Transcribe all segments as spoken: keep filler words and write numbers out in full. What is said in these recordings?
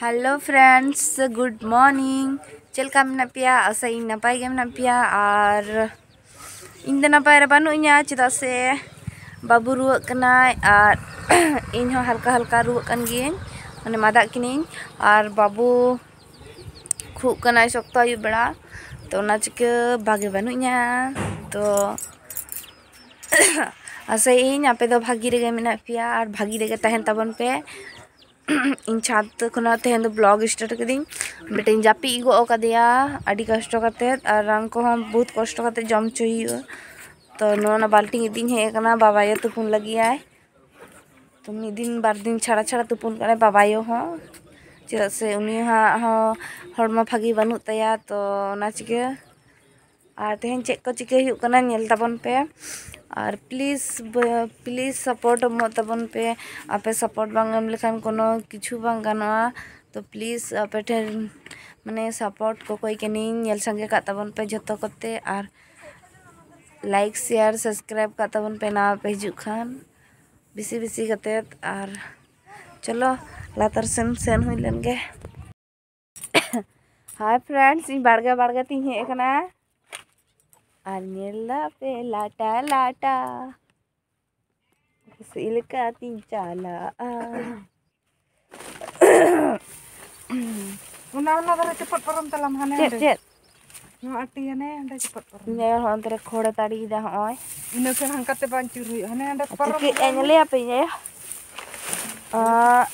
Hello friends, good morning. ᱪᱮᱫ ᱞᱮᱠᱟ ᱢᱮᱱᱟᱜ ᱯᱮᱭᱟ? ᱟᱥᱟᱭᱟᱹᱧ ᱱᱟᱯᱟᱭ ᱜᱮ ᱢᱮᱱᱟᱜ ᱯᱮᱭᱟ᱾ ᱟᱨ ᱤᱧ ᱫᱚ ᱱᱟᱯᱟᱭ ᱨᱮ ᱵᱟᱹᱱᱩᱜ ᱤᱧᱟ, ᱪᱮᱫᱟᱜ ᱥᱮ ᱵᱟᱹᱵᱩ ᱨᱩᱣᱟᱹᱜ ᱠᱟᱱᱟᱭ ᱟᱨ ᱤᱧ ᱦᱚᱸ ᱦᱟᱞᱠᱟ ᱦᱟᱞᱠᱟ ᱨᱩᱣᱟᱹᱜ ᱠᱟᱱ ᱜᱤᱭᱟᱹᱧ, ᱢᱟᱱᱮ ᱢᱟᱫᱟᱜ ᱠᱟᱹᱱᱟᱹᱧ᱾ ᱟᱨ ᱵᱟᱹᱵᱩ ᱠᱷᱩᱜ ᱠᱟᱱᱟᱭ ᱥᱚᱠᱛᱚ ᱟᱹᱭᱩᱵ ᱵᱮᱲᱟ, ᱛᱚ ᱚᱱᱟ ᱪᱤᱠᱟᱹ ᱵᱷᱟᱜᱮ ᱵᱟᱹᱱᱩᱜ ᱤᱧᱟ᱾ ᱛᱚ ᱟᱥᱟᱭᱟᱹᱧ ᱟᱯᱮ ᱫᱚ ᱵᱷᱟᱹᱜᱤ ᱨᱮᱜᱮ ᱢᱮᱱᱟᱜ ᱯᱮᱭᱟ ᱟᱨ ᱵᱷᱟᱹᱜᱤ ᱨᱮᱜᱮ ᱛᱟᱦᱮᱱ ᱛᱟᱵᱚᱱ ᱯᱮ᱾ ᱤᱧ ᱪᱷᱟᱫᱽ ᱠᱷᱚᱱᱟᱜ ᱛᱮᱦᱮᱧ ᱫᱚ vlog start ᱠᱟᱹᱫᱟᱹᱧ᱾ ᱵᱮᱴᱟᱧ ᱡᱟᱹᱯᱤᱫ ᱜᱚᱜ ᱠᱟᱫᱮᱭᱟ ᱟᱹᱰᱤ ᱠᱚᱥᱴᱚ ᱠᱟᱛᱮᱫ, ᱟᱨ ᱨᱟᱱ ᱠᱚᱦᱚᱸ ᱵᱚᱦᱩᱛ ᱠᱚᱥᱴᱚ ᱠᱟᱛᱮᱫ ᱡᱚᱢ ᱦᱚᱪᱚᱭ ᱦᱩᱭᱩᱜᱼᱟ᱾ ᱛᱚ ᱱᱚᱣᱟ ᱚᱱᱟ ᱵᱟᱹᱞᱴᱤᱱ ᱤᱫᱤᱧ ᱦᱮᱡ ᱟᱠᱟᱱᱟ ᱵᱟᱵᱟᱭᱳ ᱛᱩᱯᱩᱱ ᱞᱟᱹᱜᱤᱫ ᱟᱭ᱾ ᱛᱚ ᱢᱤᱫ ᱫᱤᱱ ᱵᱟᱨ ᱫᱤᱱ ᱪᱷᱟᱲᱟ ᱪᱷᱟᱲᱟ ᱛᱩᱯᱩᱱ ᱠᱟᱱᱟᱭ ᱵᱟᱵᱟᱭᱳ ᱦᱚᱸ, ᱪᱮᱫᱟᱜ ᱥᱮ ᱩᱱᱤ ᱦᱟᱸᱜ ᱦᱚᱸ ᱦᱚᱲᱢᱚ ᱵᱷᱟᱹᱜᱤ ᱵᱟᱹᱱᱩᱜ ᱛᱟᱭᱟ᱾ ᱛᱚ ᱚᱱᱟ ᱪᱤᱠᱟᱹ ᱟᱨ ᱛᱮᱦᱮᱧ ᱪᱮᱫ ᱠᱚ ᱪᱤᱠᱟᱹ ᱦᱩᱭᱩᱜ ᱠᱟᱱᱟ ᱧᱮᱞ ᱛᱟᱵᱚᱱ ᱯᱮ᱾ ᱟᱨ please, please support ᱮᱢᱚᱜ ᱛᱟᱵᱚᱱ ᱯᱮ᱾ ᱟᱯᱮ support ᱵᱟᱝ ᱮᱢ ᱞᱮᱠᱷᱟᱱ ᱠᱳᱱᱳ ᱠᱤᱪᱷᱩ ᱵᱟᱝ ᱜᱟᱱᱚᱜᱼᱟ᱾ ᱛᱚ please ᱟᱯᱮ ᱴᱷᱮᱱ ᱢᱟᱱᱮ support ᱠᱚᱠᱚᱭ ᱠᱟᱹᱱᱟᱹᱧ, ᱧᱮᱞ ᱥᱟᱸᱜᱮ ᱠᱟᱜ ᱛᱟᱵᱚᱱ ᱯᱮ ᱡᱷᱚᱛᱚ ᱠᱚᱛᱮ, ᱟᱨ like, share, subscribe ᱠᱟᱜ ᱛᱟᱵᱚᱱ ᱯᱮ ᱱᱟᱣᱟ ᱯᱮ ᱦᱤᱡᱩᱜ ᱠᱷᱟᱱ ᱵᱮᱥᱤ ᱵᱮᱥᱤ ᱠᱟᱛᱮᱫ᱾ ᱟᱨ ᱪᱚᱞᱚ ᱞᱟᱛᱟᱨ ᱥᱮᱱ ᱥᱮᱱ ᱦᱩᱭ ᱞᱮᱱ ᱜᱮ᱾ Hi friends, ᱤᱧ ᱵᱟᱲᱜᱮ ᱵᱟᱲᱜᱮ ᱛᱤᱧ ᱦᱮᱡ ᱟᱠᱟᱱᱟ ᱟᱨ ᱧᱮᱞ ᱫᱟᱯᱮ ᱞᱟᱴᱟ ᱞᱟᱴᱟ ᱠᱩᱥᱤ ᱞᱮᱠᱟᱛᱤᱧ ᱪᱟᱞᱟᱜᱼᱟ᱾ ᱚᱱᱟ ᱚᱱᱟ ᱫᱷᱟᱨᱮ ᱪᱚᱯᱚᱫ ᱯᱟᱨᱚᱢ ᱛᱟᱞᱟᱝ ᱦᱟᱱᱮ ᱪᱮᱫ ᱚᱸᱰᱮ᱾ ᱪᱮᱫ? ᱱᱚᱣᱟ ᱟᱹᱴᱤ ᱦᱟᱱᱮ ᱚᱸᱰᱮ ᱪᱚᱯᱚᱫ ᱯᱟᱨᱚᱢ᱾ ᱤᱧ ᱟᱭᱳ ᱦᱚᱸ ᱚᱱᱛᱮ ᱨᱮ ᱠᱷᱚᱲᱮ ᱛᱟᱲᱤᱭᱮᱫᱟ ᱦᱚᱸᱜᱼᱚᱭ᱾ ᱤᱱᱟᱹ ᱠᱷᱚᱱ ᱦᱟᱱᱠᱟᱛᱮ ᱵᱟᱝ ᱪᱩᱨ ᱦᱩᱭᱩᱜᱼᱟ, ᱦᱟᱱᱮ ᱚᱸᱰᱮ ᱟᱪᱪᱷᱟ, ᱯᱟᱨᱚᱢ ᱪᱮᱫ ᱞᱮᱠᱷᱟᱱ ᱧᱮᱞᱮᱭᱟ ᱯᱮ ᱤᱧ ᱟᱭᱳ? ᱟᱸ,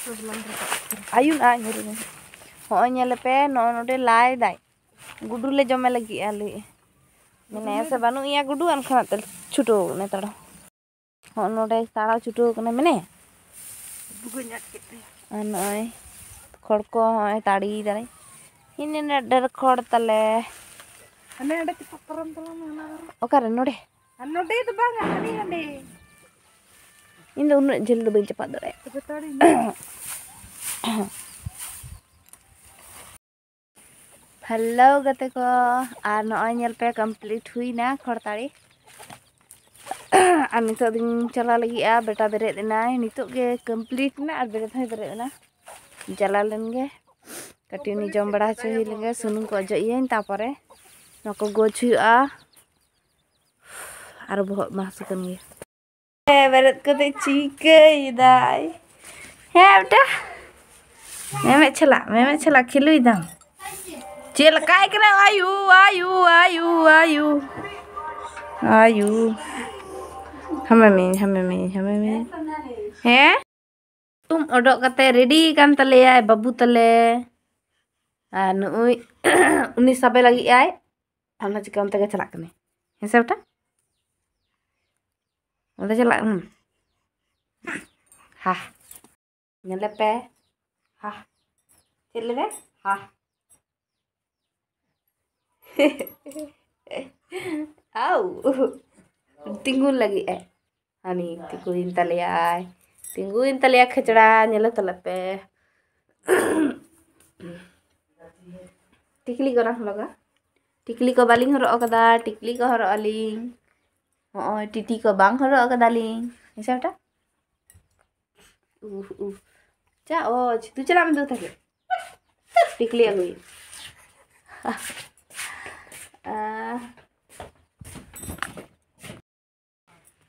ᱥᱩᱫ ᱞᱟᱝ ᱨᱟᱠᱟᱵ ᱠᱮᱫᱟ᱾ ᱟᱭᱩᱱ ᱟᱭ ᱧᱮᱞ ᱢᱮ᱾ ᱦᱚᱸᱜᱼᱚᱭ ᱧᱮᱞᱮᱯᱮ, ᱱᱚᱜᱼᱚᱭ ᱱᱚᱰᱮ ᱞᱟᱭ ᱫᱟᱭ᱾ ᱜᱩᱰᱩ ᱞᱮ ᱡᱚᱢᱮ ᱞᱟᱹᱜᱤᱫᱼᱟ ᱞᱟᱹᱭ᱾ ᱢᱮᱱᱟᱭᱟ ᱥᱮ ᱵᱟᱹᱱᱩᱜ ᱮᱭᱟ ᱜᱩᱰᱩ, ᱮᱱᱠᱷᱟᱱ ᱛᱮ ᱪᱷᱩᱴᱟᱹᱣ ᱠᱟᱱᱟᱭ ᱛᱟᱲᱟᱢ᱾ ᱦᱚᱸᱜᱼᱚᱭ ᱱᱚᱰᱮ ᱛᱟᱲᱟᱣ ᱪᱷᱩᱴᱟᱹᱣ ᱠᱟᱱᱟᱭ, ᱢᱮᱱᱟᱭᱟ᱾ ᱵᱷᱩᱜᱟᱹᱜ ᱧᱟᱢ ᱠᱮᱫ ᱛᱟᱭᱟ᱾ ᱟᱨ ᱱᱚᱜᱼᱚᱭ ᱠᱷᱚᱲ ᱠᱚ ᱦᱚᱸᱜᱼᱚᱭ ᱛᱟᱲᱤᱭᱮᱫᱟᱭ᱾ ᱤᱱᱟᱹ ᱰᱷᱮᱨ ᱠᱷᱚᱲ ᱛᱟᱞᱮ᱾ ᱦᱟᱱᱮ ᱦᱟᱸᱰᱮ ᱪᱚᱯᱚᱫ ᱯᱟᱨᱚᱢ ᱛᱟᱞᱟᱝ ᱢᱮ ᱚᱱᱟ ᱫᱷᱟᱨᱮ᱾ ᱚᱠᱟᱨᱮ? ᱱᱚᱰᱮ? ᱟᱨ ᱱᱚᱰᱮ ᱫᱚ ᱵᱟᱝᱟ, ᱦᱟᱱᱮ ᱦᱟᱸᱰᱮ᱾ ᱤᱧ ᱫᱚ ᱩᱱᱟᱹᱜ ᱡᱷᱟᱹᱞ ᱫᱚ ᱵᱟᱹᱧ ᱪᱟᱯᱟᱫ ᱫᱟᱲᱮᱭᱟᱜᱼᱟ᱾ ᱛᱚᱵᱮ ᱛᱟᱲᱤ ᱢᱮ᱾ ᱦᱮᱞᱳ ᱜᱟᱛᱮ ᱠᱚ, ᱟᱨ ᱱᱚᱜᱼᱚᱭ ᱧᱮᱞ ᱯᱮ complete ᱦᱩᱭᱱᱟ ᱠᱷᱚᱲ ᱛᱟᱲᱤ᱾ ᱟᱨ ᱱᱤᱛᱚᱜ ᱫᱚᱧ ᱪᱟᱞᱟᱜ ᱞᱟᱹᱜᱤᱫᱼᱟ, ᱵᱮᱴᱟ ᱵᱮᱨᱮᱫ ᱮᱱᱟᱭ, ᱱᱤᱛᱚᱜ ᱜᱮ complete ᱮᱱᱟ ᱟᱨ ᱵᱮᱨᱮᱫ ᱦᱚᱸᱭ ᱵᱮᱨᱮᱫ ᱮᱱᱟ᱾ ᱪᱟᱞᱟᱣ ᱞᱮᱱ ᱜᱮ, ᱠᱟᱹᱴᱤᱡ ᱩᱱᱤ ᱡᱚᱢ ᱵᱟᱲᱟ ᱦᱚᱪᱚ ᱦᱩᱭ ᱞᱮᱱ ᱜᱮ, ᱥᱩᱱᱩᱢ ᱠᱚ ᱚᱡᱚᱜ ᱤᱭᱟᱹᱧ, ᱛᱟᱯᱚᱨᱮ ᱱᱚᱣᱟ ᱠᱚ ᱜᱚᱡ ᱦᱩᱭᱩᱜᱼᱟ᱾ ᱟᱨ ᱵᱚᱦᱚᱜ ᱢᱟ ᱦᱟᱹᱥᱩ ᱠᱟᱱ ᱜᱮᱭᱟ᱾ ᱦᱮᱸ, ᱵᱮᱨᱮᱫ ᱠᱟᱛᱮ ᱪᱤᱠᱟᱹᱭᱮᱫᱟᱭ? ᱦᱮᱸ ᱵᱮᱴᱟ, ᱢᱮᱢᱮᱫ ᱪᱷᱟᱞᱟ, ᱢᱮᱢᱮᱫ ᱪᱷᱟᱞᱟ ᱠᱷᱮᱞᱩᱭ ᱫᱟᱢ᱾ ᱪᱮᱫ ᱞᱮᱠᱟᱭ ᱠᱟᱱᱟ? ᱟᱭᱩ, ᱟᱭᱩ, ᱟᱭᱩ, ᱟᱭᱩ, ᱟᱭᱩ᱾ ᱦᱟᱢᱮ ᱢᱮ, ᱦᱟᱢᱮ ᱢᱮ, ᱦᱟᱢᱮ ᱢᱮ᱾ ᱦᱮᱸ? ᱛᱩᱢ ᱚᱰᱚᱜ ᱠᱟᱛᱮ ᱨᱮᱰᱤ ᱠᱟᱱ ᱛᱟᱞᱮᱭᱟᱭ ᱵᱟᱹᱵᱩ ᱛᱟᱞᱮ᱾ ᱟᱨ ᱱᱩᱜᱼᱩᱭ ᱩᱱᱤ ᱥᱟᱵᱮ ᱞᱟᱹᱜᱤᱫ ᱟᱭ᱾ ᱟᱨ ᱚᱱᱟ ᱪᱤᱠᱟᱹ ᱚᱱᱛᱮ ᱜᱮ ᱪᱟᱞᱟᱜ ᱠᱟᱱᱟᱭ᱾ ᱦᱮᱸ ᱥᱮ ᱵᱮᱴᱟ? ᱚᱸᱰᱮ ᱪᱟᱞᱟᱜ ᱠᱟᱱᱟ᱾ ᱦᱟ᱾ ᱧᱮᱞᱮ ᱯᱮ᱾ ᱦᱟ᱾ ᱪᱮᱫ ᱞᱮᱫᱟ? ᱦᱟ᱾ ᱟᱣ᱾ ᱛᱤᱸᱜᱩᱱ ᱞᱟᱹᱜᱤᱫ ᱟᱭ᱾ ᱦᱟᱹᱱᱤ ᱛᱤᱸᱜᱩᱭᱮᱱ ᱛᱟᱞᱮᱭᱟᱭ᱾ ᱛᱤᱸᱜᱩᱭᱮᱱ ᱛᱟᱞᱮᱭᱟ ᱠᱷᱮᱪᱲᱟ, ᱧᱮᱞᱮ ᱛᱟᱞᱮ ᱯᱮ᱾ ᱴᱤᱠᱞᱤ ᱠᱚ ᱵᱟᱝ ᱦᱚᱨᱚᱜᱟ᱾ ᱴᱤᱠᱞᱤ ᱠᱚ ᱵᱟᱹᱞᱤᱧ ᱦᱚᱨᱚᱜ ᱟᱠᱟᱫᱟ, ᱴᱤᱠᱞᱤ ᱠᱚ ᱦᱚᱨᱚᱜ ᱟᱹᱞᱤᱧ᱾ ᱦᱚᱸᱜᱼᱚᱭ ᱴᱤᱴᱤ ᱠᱚ ᱵᱟᱝ ᱦᱚᱨᱚᱜ ᱟᱠᱟᱫᱟᱞᱤᱧ᱾ ᱦᱮᱸ ᱥᱮ ᱵᱮᱴᱟ? ᱩᱦ, ᱩᱦ᱾ ᱪᱟ, ᱚ, ᱪᱷᱤᱛᱩ ᱪᱟᱞᱟᱜ ᱢᱮ ᱫᱩ ᱛᱟᱦᱞᱮ᱾ ᱴᱤᱠᱞᱤ ᱟᱹᱜᱩᱭ᱾ ᱟᱦ᱾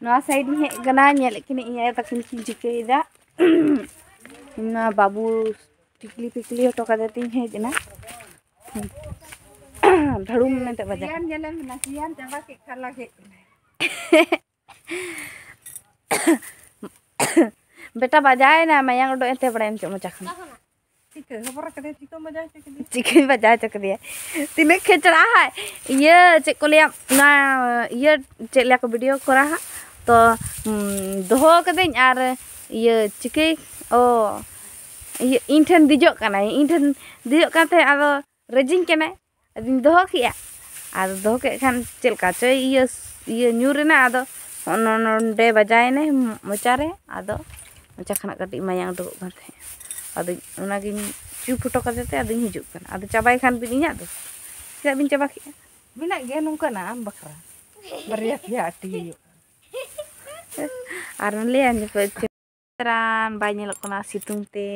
ᱱᱚᱣᱟ side ᱤᱧ ᱦᱮᱡ ᱟᱠᱟᱱᱟ, ᱧᱮᱞᱮᱫ ᱠᱤᱱᱟᱹᱧ ᱤᱧ ᱟᱭᱳ ᱛᱟᱹᱠᱤᱱ ᱠᱤᱱ ᱪᱤᱠᱟᱹᱭᱮᱫᱟ᱾ ᱤᱧ ᱢᱟ ᱵᱟᱹᱵᱩ ᱴᱤᱠᱞᱤ ᱯᱤᱠᱞᱤ ᱦᱚᱴᱚ ᱠᱟᱫᱮ ᱛᱤᱧ ᱦᱮᱡ ᱮᱱᱟ᱾ ᱵᱷᱟᱹᱲᱩᱢ ᱢᱮᱱᱛᱮ ᱵᱟᱡᱟᱣ᱾ ᱥᱤᱭᱟᱱ ᱧᱮᱞᱮ ᱢᱮ, ᱥᱤᱭᱟᱱ ᱪᱟᱵᱟ ᱠᱮᱫ ᱠᱷᱟᱱ ᱞᱟᱜᱮ᱾ ᱵᱮᱴᱟ ᱵᱟᱡᱟᱭᱮᱱᱟ, ᱢᱟᱭᱟᱝ ᱩᱰᱩᱠ ᱮᱱ ᱛᱟᱭᱟ ᱵᱟᱲᱟᱭᱟᱢ ᱪᱮᱫ ᱢᱚᱪᱟ ᱠᱷᱚᱱ᱾ ᱪᱤᱠᱟᱹ ᱦᱚᱵᱚᱨ ᱠᱟᱫᱮᱭᱟ, ᱪᱤᱠᱟᱹᱢ ᱵᱟᱡᱟᱣ ᱦᱚᱪᱚ ᱠᱮᱫᱮᱭᱟ? ᱪᱤᱠᱟᱹᱧ ᱵᱟᱡᱟᱣ ᱦᱚᱪᱚ ᱠᱮᱫᱮᱭᱟ? ᱛᱤᱱᱟᱹᱜ ᱠᱷᱮᱪᱲᱟ ᱦᱟᱭ᱾ ᱤᱭᱟᱹ ᱪᱮᱫ ᱠᱚ ᱞᱟᱹᱭᱟ, ᱚᱱᱟ ᱤᱭᱟᱹ ᱪᱮᱫ ᱞᱟᱹᱭᱟ ᱠᱚ, video ᱠᱚᱨᱟ ᱦᱟᱸᱜ ᱛᱚ, ᱩᱸ, ᱫᱚᱦᱚ ᱠᱟᱹᱫᱟᱹᱧ ᱟᱨ ᱤᱭᱟᱹ ᱪᱤᱠᱟᱹᱭ, ᱚ, ᱤᱭᱟᱹ ᱤᱧ ᱴᱷᱮᱱ ᱫᱮᱡᱚᱜ ᱠᱟᱱᱟᱭ, ᱤᱧ ᱴᱷᱮᱱ ᱫᱮᱡᱚᱜ ᱠᱟᱱ ᱛᱟᱦᱮᱸᱫ, ᱟᱫᱚ ᱨᱮᱡᱤᱧ ᱠᱟᱱᱟᱭ, ᱟᱫᱚᱧ ᱫᱚᱦᱚ ᱠᱮᱜᱼᱟ᱾ ᱟᱫᱚ ᱫᱚᱦᱚ ᱠᱮᱫ ᱠᱷᱟᱱ ᱪᱮᱫ ᱞᱮᱠᱟ ᱪᱚᱭ ᱤᱭᱟᱹ, ᱤᱭᱟᱹ ᱧᱩᱨ ᱮᱱᱟ, ᱟᱫᱚ ᱱᱚ-, ᱱᱚᱰᱮ ᱵᱟᱡᱟᱭᱮᱱᱟᱭ ᱢᱚᱪᱟᱨᱮ, ᱟᱫᱚ ᱢᱚᱪᱟ ᱠᱷᱚᱱᱟᱜ ᱠᱟᱹᱴᱤᱡ ᱢᱟᱭᱟᱝ ᱩᱰᱩᱠᱚᱜ ᱠᱟᱱ ᱛᱟᱦᱮᱸᱫ᱾ ᱟᱫᱚ ᱚᱱᱟᱜᱤᱧ ᱪᱩᱯ ᱦᱚᱴᱚ ᱠᱟᱫᱮ ᱛᱮ ᱟᱫᱚᱧ ᱦᱤᱡᱩᱜ ᱠᱟᱱᱟ᱾ ᱟᱫᱚ ᱪᱟᱵᱟᱭ ᱠᱷᱟᱱ ᱵᱤᱱ ᱤᱧᱟᱹᱜ ᱫᱚ, ᱪᱮᱫᱟᱜ ᱵᱤᱱ ᱪᱟᱵᱟ ᱠᱮᱜᱼᱟ? ᱢᱮᱱᱟᱜ ᱜᱮᱭᱟ ᱱᱚᱝᱠᱟᱱᱟᱜ ᱟᱢ ᱵᱟᱠᱷᱨᱟ, ᱵᱟᱨᱭᱟ ᱯᱮᱭᱟ ᱟᱹᱴᱤ ᱦᱩᱭᱩᱜᱼᱟ᱾ ᱟᱨ ᱞᱟᱹᱭᱟ ᱡᱚᱠᱷᱚᱱ ᱪᱮᱦᱨᱟᱱ ᱵᱟᱭ ᱧᱮᱞᱚᱜ ᱠᱟᱱᱟ ᱥᱤᱛᱩᱝ ᱛᱮ᱾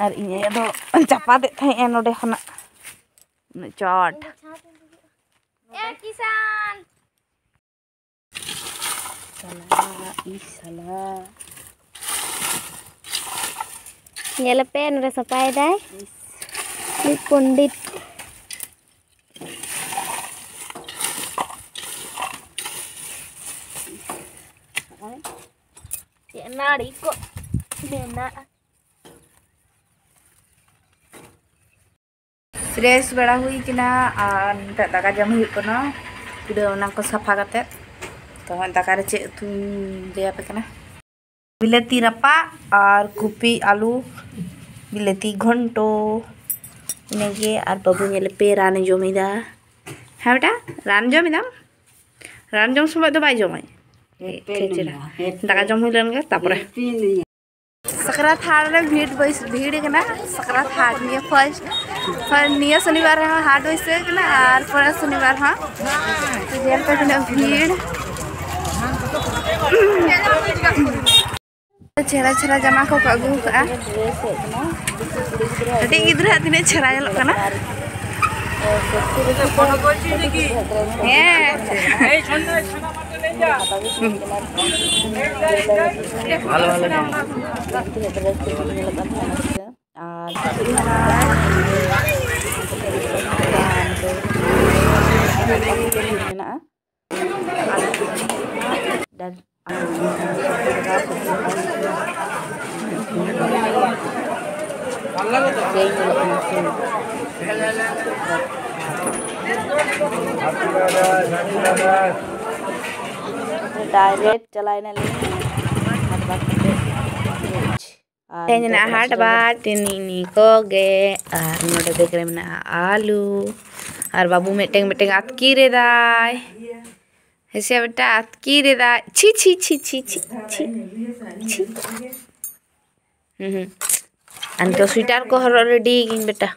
ᱟᱨ ᱤᱧ ᱟᱭᱳ ᱫᱚ ᱪᱟᱯᱟᱫᱮᱫ ᱛᱟᱦᱮᱸᱜᱼᱟ ᱱᱚᱰᱮ ᱠᱷᱚᱱᱟᱜ ᱩᱱᱟᱹᱜ ᱪᱚᱴ᱾ ᱮ ᱠᱤᱥᱟᱱ᱾ ᱥᱟᱞᱟ, ᱤᱥ ᱥᱟᱞᱟ᱾ ᱧᱮᱞᱮᱯᱮ, ᱱᱚᱰᱮ ᱥᱟᱯᱷᱟᱭᱮᱫᱟᱭ ᱤᱥ᱾ ᱩᱱᱤ ᱯᱚᱱᱰᱤᱛ᱾ ᱱᱚᱜᱼᱚᱭ ᱪᱮᱫ ᱱᱟᱹᱲᱤ ᱠᱚ ᱢᱮᱱᱟᱜᱼᱟ᱾ ᱯᱷᱨᱮᱥ ᱵᱟᱲᱟ ᱦᱩᱭ ᱠᱟᱱᱟ ᱟᱨ ᱱᱤᱛᱚᱜ ᱫᱟᱠᱟ ᱡᱚᱢ ᱦᱩᱭᱩᱜ ᱠᱟᱱᱟ᱾ ᱯᱩᱨᱟᱹ ᱚᱱᱟ ᱠᱚ ᱥᱟᱯᱷᱟ ᱠᱟᱛᱮᱫ᱾ ᱛᱚ, ᱫᱟᱠᱟ ᱨᱮ ᱪᱮᱫ ᱩᱛᱩᱧ ᱞᱟᱹᱭ ᱟᱯᱮ ᱠᱟᱱᱟ᱾ ᱵᱤᱞᱟᱹᱛᱤ ᱨᱟᱯᱟᱜ ᱟᱨ ᱠᱚᱯᱤ, ᱟᱹᱞᱩ, ᱵᱤᱞᱟᱹᱛᱤ ᱜᱷᱚᱱᱴᱚ, ᱤᱱᱟᱹᱜᱮ᱾ ᱟᱨ ᱵᱟᱹᱵᱩ ᱧᱮᱞᱮᱯᱮ, ᱨᱟᱱᱮ ᱡᱚᱢᱮᱫᱟ᱾ ᱦᱮᱸ ᱵᱮᱴᱟ, ᱨᱟᱱ ᱡᱚᱢᱮᱫᱟᱢ? ᱨᱟᱱ ᱡᱚᱢ ᱥᱚᱢᱚᱭ ᱫᱚ ᱵᱟᱭ ᱡᱚᱢᱟᱭ᱾ ᱠᱷᱮᱪᱲᱟ᱾ ᱫᱟᱠᱟ ᱡᱚᱢ ᱦᱩᱭ ᱞᱮᱱ ᱜᱮ, ᱛᱟᱯᱚᱨᱮ᱾ ᱥᱟᱠᱨᱟᱛ ᱦᱟᱴ ᱨᱮ ᱵᱷᱤᱲ ᱵᱟᱹᱭ-, ᱵᱷᱤᱲ ᱠᱟᱱᱟ᱾ ᱥᱟᱠᱨᱟᱛ ᱦᱟᱴ ᱱᱤᱭᱟᱹ first, first ᱱᱤᱭᱟᱹ ᱥᱚᱱᱤᱵᱟᱨ ᱨᱮᱦᱚᱸ ᱦᱟᱴ ᱵᱟᱹᱭᱥᱟᱹᱣ ᱠᱟᱱᱟ ᱟᱨ ᱯᱚᱨᱮᱨ ᱥᱚᱱᱤᱵᱟᱨ ᱦᱚᱸ᱾ ᱛᱚ, ᱧᱮᱞ ᱯᱮ ᱛᱤᱱᱟᱹᱜ ᱵᱷᱤᱲ᱾ ᱪᱮᱦᱨᱟ ᱪᱮᱦᱨᱟ ᱡᱟᱢᱟ ᱠᱚᱠᱚ ᱟᱹᱜᱩ ᱟᱠᱟᱫᱼᱟ᱾ ᱠᱟᱹᱴᱤᱡ ᱜᱤᱫᱽᱨᱟᱹ ᱟᱜ ᱛᱤᱱᱟᱹᱜ ᱪᱮᱦᱨᱟ ᱧᱮᱞᱚᱜ ᱠᱟᱱᱟ᱾ ᱦᱮᱸ᱾ ᱟᱨ ᱢᱮᱱᱟᱜᱼᱟ᱾ Direct ᱪᱟᱞᱟᱣ ᱮᱱᱟᱞᱤᱧ ᱦᱟᱴ ᱵᱟᱴ ᱠᱟᱛᱮ ᱦᱮᱡ ᱮᱱᱟ᱾ ᱦᱟᱴ ᱵᱟᱴ ᱱᱤ ᱱᱤ ᱠᱚᱜᱮ᱾ ᱟᱨ ᱱᱚᱰᱮ ᱵᱮᱜᱽ ᱨᱮ ᱢᱮᱱᱟᱜᱼᱟ ᱟᱹᱞᱩ᱾ ᱟᱨ ᱵᱟᱹᱵᱩ ᱢᱤᱫᱴᱮᱱ ᱢᱤᱫᱴᱮᱱ ᱟᱹᱛᱠᱤᱨ ᱮᱫᱟᱭ᱾ ᱦᱮᱸᱥᱮ ᱵᱮᱴᱟ, ᱟᱹᱛᱠᱤᱨ ᱮᱫᱟᱭ᱾ ᱪᱷᱤ, ᱪᱷᱤ, ᱪᱷᱤ᱾ ᱦᱩᱸ, ᱦᱩᱸ᱾ ᱟᱨ ᱱᱤᱛᱚᱜ sweater ᱠᱚ ᱦᱚᱨᱚᱜ ready ᱜᱤᱧ ᱵᱮᱴᱟ᱾